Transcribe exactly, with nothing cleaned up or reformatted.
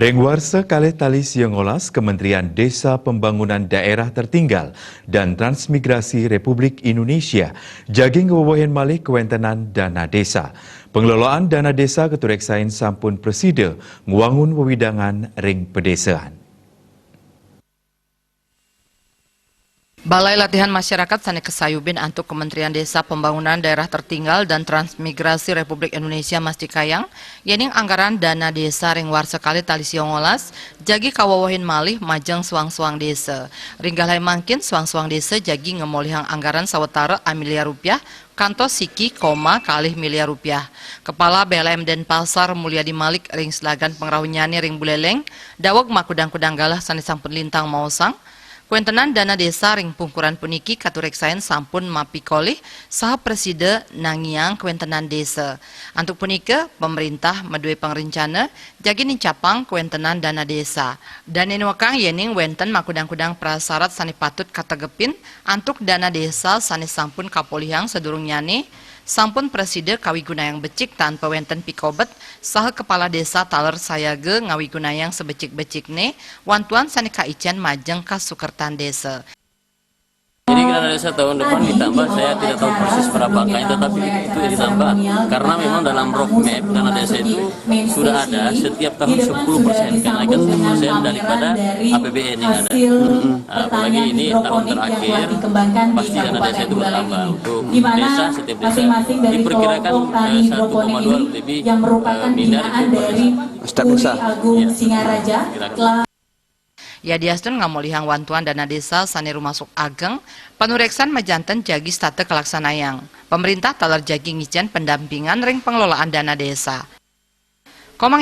Ring warsa kalih tali sia ngolas, Kementerian Desa Pembangunan Daerah Tertinggal dan Transmigrasi Republik Indonesia jagi ngwewehin malih kawentenan dana desa. Pengelolaan dana desa katureksain sampun prasida ngwangun wewidangan ring pedesaan. Balai Latihan Masyarakat sane kasayubin antuk Kementerian Desa Pembangunan Daerah Tertinggal dan Transmigrasi Republik Indonesia mastikayang, yening anggaran dana desa ring warsa kalih tali sia ngolas jagi kawewehin malih majeng suang-suang desa. Ring galahé mangkin, suang-suang desa jagi ngamolihang anggaran sawatara amiliar rupiah kantos siki koma kalih miliar rupiah. Kepala B L M Denpasar Mulyadi Malik ring selagan pangrauhnnyane ring Buleleng, daweg makudang-kudang galah sane sampun lintang maosang, kawentenan dana desa ring pungkuran puniki katureksain sampun mapikolih saha prasida nangiang kawentenan desa. Antuk punika, pamrintah madue pangrencana jagi nincapang kawentenan dana desa. Dane nuekang yening wenten makudang-kudang prasarat sane patut kategepin antuk dana desa sane sampun kapolihang sadurungnyane, sampun prasida kawigunayang becik tanpa wenten pikobet, saha kepala desa taler sayaga ngawigunayang sabecik-becikne wantuan sane kaicen majeng kasukertan desa. Jadi, dana desa tahun depan ditambah, saya tidak tahu persis berapa angkanya, tetapi itu, itu ditambah. Karena memang dalam roadmap dana desa itu sudah ada, setiap tahun sepuluh persen, kenaikan sepuluh persen daripada A P B N yang ada. Nah, apalagi ini tahun terakhir, pasti dana desa itu bertambah. Untuk desa, setiap desa diperkirakan, eh, satu koma dua lebih, eh, miliar itu per desa. Setiap desa. Iya, kira-kira. Yadiastun ngamolihang wantuan dana desa sane rumasuk ageng, panureksan majanten jagi setata kalaksanayang. Pamrintah taler jagi ngicen pendampingan ring pengelolaan dana desa. Komang